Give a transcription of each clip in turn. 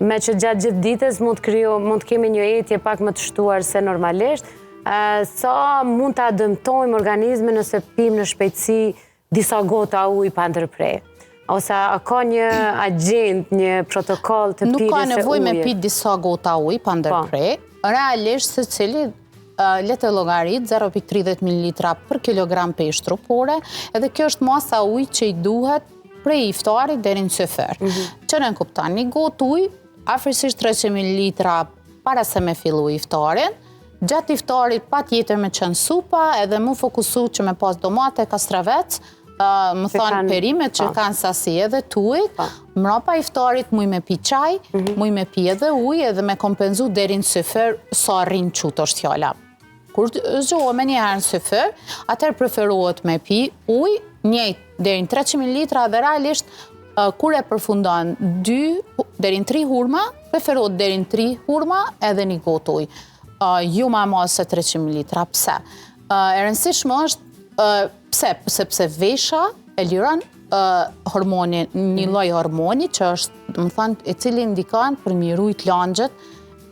Meqë gjatë gjithë ditës mund të kriju, mund të kemi një etje pak më të shtuar se normalisht, sa mund ta dëmtojmë organizmin nëse pim në shpejtësi disa gota ujë pa ndërpre? Ose a ka një agjendë, një protokoll të Nuk pirjes ka së nevojë me ujit? pi disa gota ujë pa ndërpre. Realisht secili le të llogarit 0.30 ml për kilogram peshë trupore, edhe kjo është masa ujë që i duhet prej iftarit deri në syfer. Që nënkupton një gotë ujë, afërsisht 300 ml para se me fillu iftarin, gjatë iftarit pa tjetër me qenë supa edhe mu fokusu që me pas domate, kastravec, më Që thonë kanë- perimet që po. kanë sasi edhe t'ujit, mrapa iftarit muj me pi çaj, muj me pi edhe ujë edhe me kompenzu deri në syfer sa rrin qut është fjala. Kur zgjohet me një herë në syfer, atëherë preferohet me pi ujë, njëjtë deri në 300 ml dhe realisht kur e përfundon 2 deri në 3 hurma, preferohet deri në 3 hurma edhe një gotë ujë. Jo ma ma se 300 ml. Pse? E rëndësishme është pse? Sepse vesha e liron hormonin, një lloj hormoni që është, më thënë, e cili ndikon për mi rujt langjet,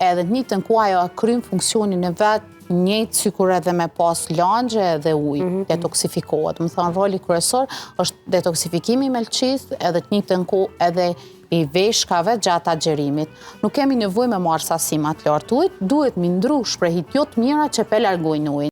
edhe të njëjtën kohë ajo e kryen funksionin e vet njëjtë sikur edhe me pas langje edhe ujë, detoksifikohet. Më thënë, roli kryesor është detoksifikimi i mëlçisë edhe të njëjtën kohë edhe i veshkave gjatë agjerimit. Nuk kemi nevojë me marrë sasi ma të lartë ujit, duhet mi ndru shprehit jo të mira që pe largojnë ujin.